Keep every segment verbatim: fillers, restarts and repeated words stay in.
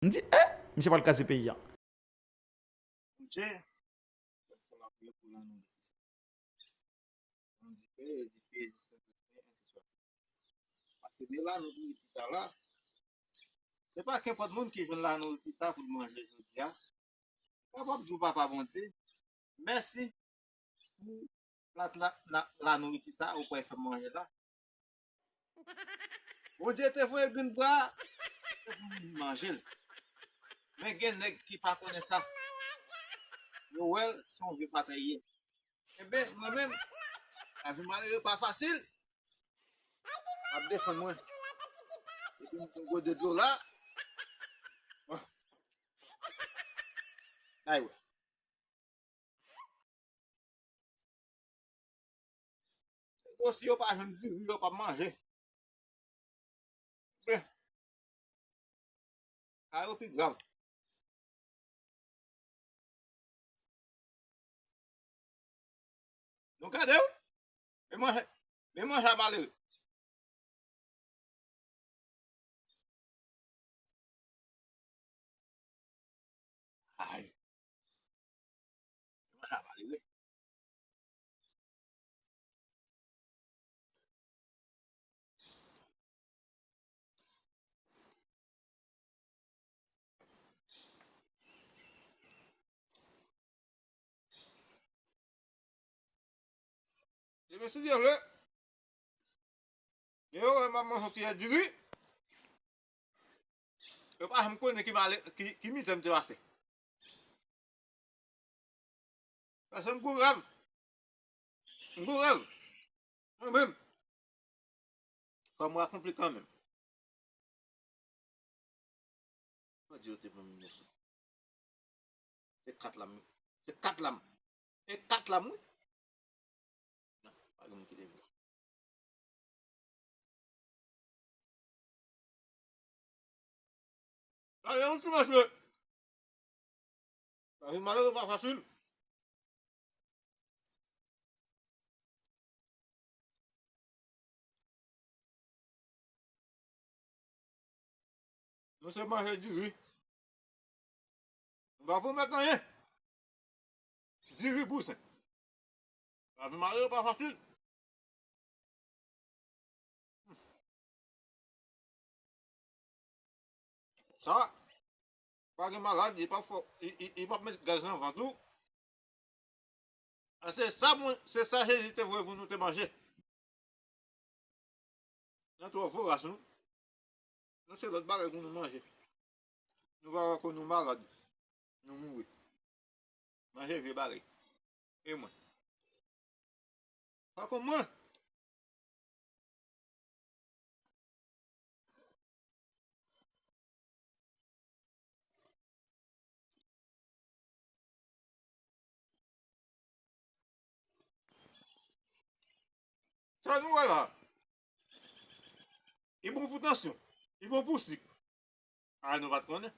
M di, eh, misye pral kraze peyi a. Bondye, fò n ap priye pou lannou di sa. Bondye, dife, dife, dife, ensi swa. Paske de lannou pou di sa la, se pa kenpòt moun ki jwenn lannou di sa pou l manje jodi a. Kapab di w, Papa Bondye, mèsi pou plat la, la, la nouriti sa ou pral fè m manje la. Bondye te voye grenn bwa pou m manje l. Men gen nèg ki pa konnen sa. Yo wè l se yon vye fatay ye. Enben, mwen menm, lavi malere pa fasil. Ap defann mwen. Epi m pran gode dlo la. Bon. Ay wè. Bon, si yo pa jwenn diri, yo p ap manje. Men, sa yo pi grav. Nou gade w? Men manje, men manje a malere. Ay. Men manje a malere. Ebyen, si Dye vle, lè yo wè m ap manje yon kiyè diri, yo pa janm konnen ki male, ki, ki mizè m te pase. Paske m gon rèv. M gon rèv. Mwen menm. Fò m rakonte kanmenm. Mwen di yo te ban m leson. Se kat la m. Se kat la m. E kat la m, wi. Non, pa gen moun ki te vle. Sa gen yon ti mesye. Lavi malere pa fasil. Nou se manje diri. Nou pa pwomèt anyen. Diri bouzen. Lavi malere pa fasil. Sa, pa gen malad, li p ap fè, li, li, li p ap met gaz nan vant ou. A, se sa, mwen, se sa Jezi te voye pou nou te manje. Nou twò voras, nou. Nou se lòt bagay pou nou manje. Nou pa wè kon nou malad. Nou mouri. Manje vye bagay. E mwen. Pa kon mwen. Sa nou wè la, li bon pou tansyon, li bon pou sik. A, nou pa t konnen.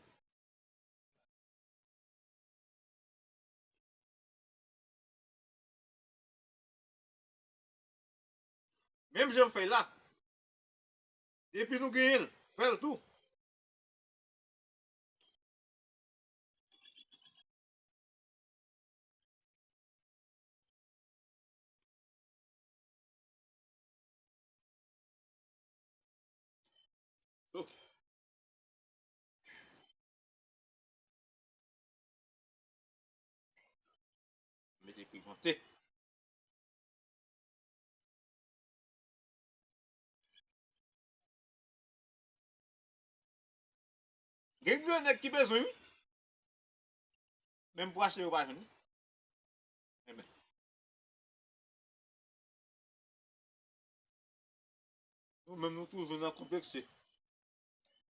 Menm jan fèy la, depi nou genyen l, fè l tou. Oh. Mete pimante. Gen gran nèg ki bezwen, wi. Menm pou achte yo pa jwenn, wi. Enben. Nou menm nou toujou nan konplekse.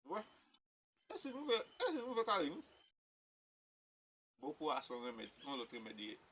Wè. E si nou fè, e si nou fè kari, wi. Bon, pou a se yon remèd, yon lòt remèd li ye.